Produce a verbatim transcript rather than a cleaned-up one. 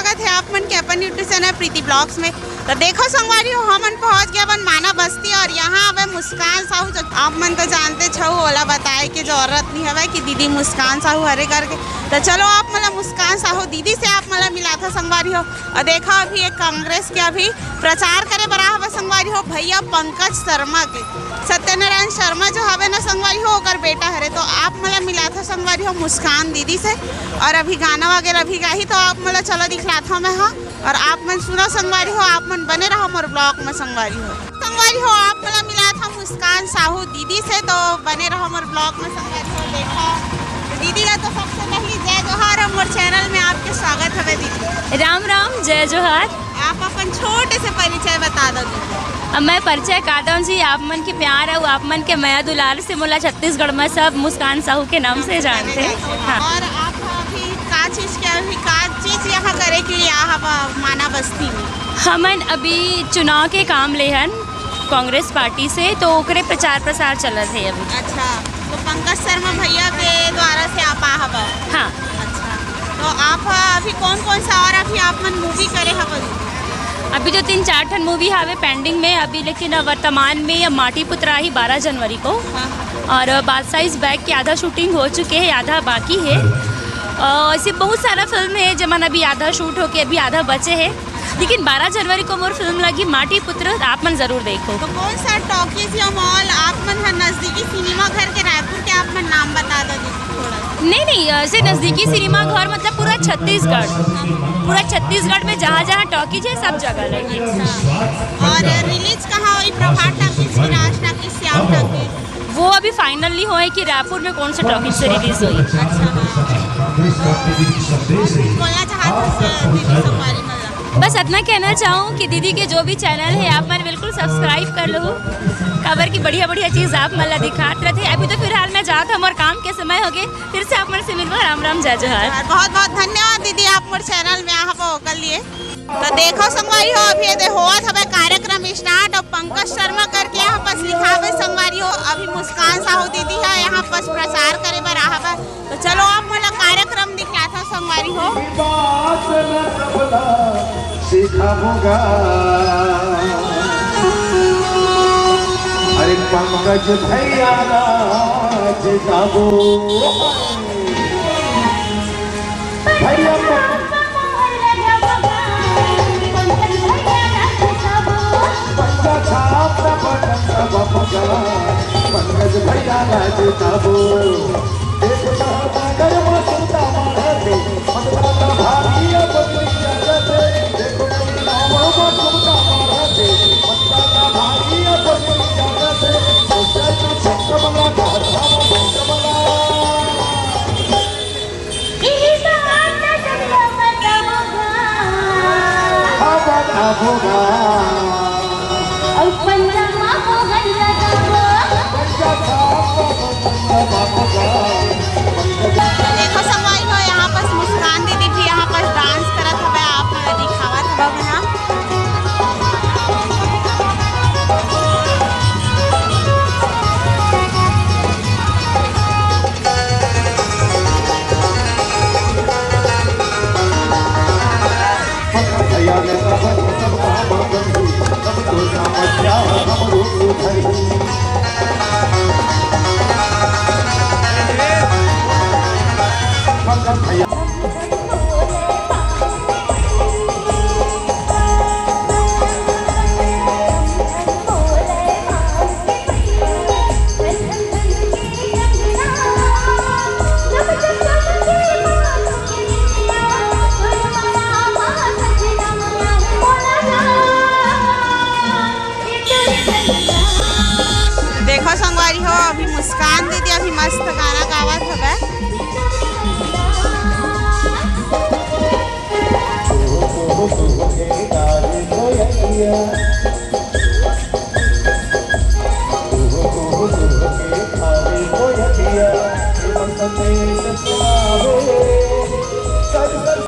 स्वागत है आप मन के अपन YouTube चैनल प्रीति ब्लॉग्स में। तो देखो संगवारी हो, हमन पहुंच गए अपन माना बस्ती और यहाँ हवे मुस्कान साहू। जो आप मन तो जानते छो, ओला बताए के जरूरत नहीं हवे कि दीदी मुस्कान साहू हरे करके। तो चलो आप मन ला मुस्कान साहू दीदी से आप मन ला मिलाथों संगवारी हो। और देखो अभी एक कांग्रेस के अभी प्रचार करे बर आ हवे संगवारी हो भैया पंकज शर्मा के। सत्यनारायण शर्मा जो हवे ना संगवारी हो, ओकर बेटा हरे। तो आप मन ला मिलाथों संगवारी हो मुस्कान दीदी से। और अभी गाना वगैरह भी गाही, तो आप मन ला चलो दिखलाथों मैं हा। और आप मन सुनो संगवारी हो, आप मन बने रहो मोर ब्लॉग में संगवारी हो। संगवारी हो, आप मन ला मिलाथों मुस्कान साहू दीदी से, तो बने रहो मोर ब्लॉग में संगवारी हो। देखो दीदी ला तो सबसे पहले जय जोहार और मोर चैनल में आपके स्वागत हवे दीदी। राम राम, जय जोहार। आप अपन छोटे से परिचय बता दो दीदी। अब मैं परिचय का दऊं जी, आप मन के प्यार अउ आप मन के मया दुलार से मोला छत्तीसगढ़ में सब मुस्कान साहू के नाम से जानते हैं। हाँ। और आप अभी का चीज के, अभी का चीज यहाँ करे के लिए आ हवा माना बस्ती में? हमन अभी चुनाव के काम ले हन कांग्रेस पार्टी से, तो ओकरे प्रचार प्रसार चलत है अभी। अच्छा, तो पंकज शर्मा भैया के द्वारा से आप आ हवा? हाँ। अच्छा, तो आप अभी कौन कौन सा और अभी आप मन मूवी करे हवा? अभी तो तीन चार ठन मूवी हावे पेंडिंग में अभी, लेकिन वर्तमान में ये माटी पुत्र आही बारह जनवरी को। हाँ। और बादशाह इज बैक के आधा शूटिंग हो चुके हैं, आधा बाकी है। और ऐसे बहुत सारा फिल्म है जेमन अभी आधा शूट होके अभी आधा बचे है, लेकिन बारह जनवरी को मोर फिल्म लगी माटी पुत्र, आप मन जरूर देखो। तो कौन सा टॉकीज या मॉल आप मन हर नजदीकी सिनेमा घर के रायपुर के, आप मन नाम बता दो दीदी थोड़ा सा। नहीं नहीं, ऐसे नजदीकी सिनेमा घर मतलब पूरा छत्तीसगढ़, पूरा छत्तीसगढ़ में जहाँ जहाँ टॉकीज है सब जगह लगी। अच्छा, और रिलीज कहाँ हुई? प्रभात टॉकीज, विराज टॉकीज, श्याम टॉकीज? वो अभी फाइनल नहीं होए कि रायपुर में कौन से टॉकीज से रिलीज हुई। अच्छा, हाँ। बोलना चाहते हैं दीदी संगवारी मन ला? बस इतना कहना चाहूँ कि दीदी के जो भी चैनल है आप मन बिल्कुल सब्सक्राइब कर लो, काबर की बढ़िया बढ़िया चीज आप मन ला दिखात रहते। अभी तो फिलहाल मैं जात हूँ, मोर काम के समय हो गए, फिर से आप मन से मिलबो। राम राम, जय जोहार। बहुत बहुत धन्यवाद दीदी, आप मोर चैनल में आ हबो ओकर लिए। तो देखो संगवारी हो, अभी ये दे होवत हवे कार्यक्रम स्टार्ट और पंकज शर्मा करके यहाँ पास लिखावे संगवारी हो। अभी मुस्कान साहू दीदी है यहाँ पास प्रचार करे बर आ हवे। तो चलो आप मोला कार्यक्रम दिखलाथो संगवारी हो। बात न सबला सीखा होगा। अरे पंकज भैया राज गाबो। भैया पंकज पंकज भैया राज गाबो। देखो संगवारी हो, यहाँ पास मुस्कान दीदी भी यहाँ पास डांस करत हवे, आप मन ला दिखावत हवे यहाँ। देखो संगवारी हो, अभी मुस्कान दीदी अभी मस्त गाना गावत हवे।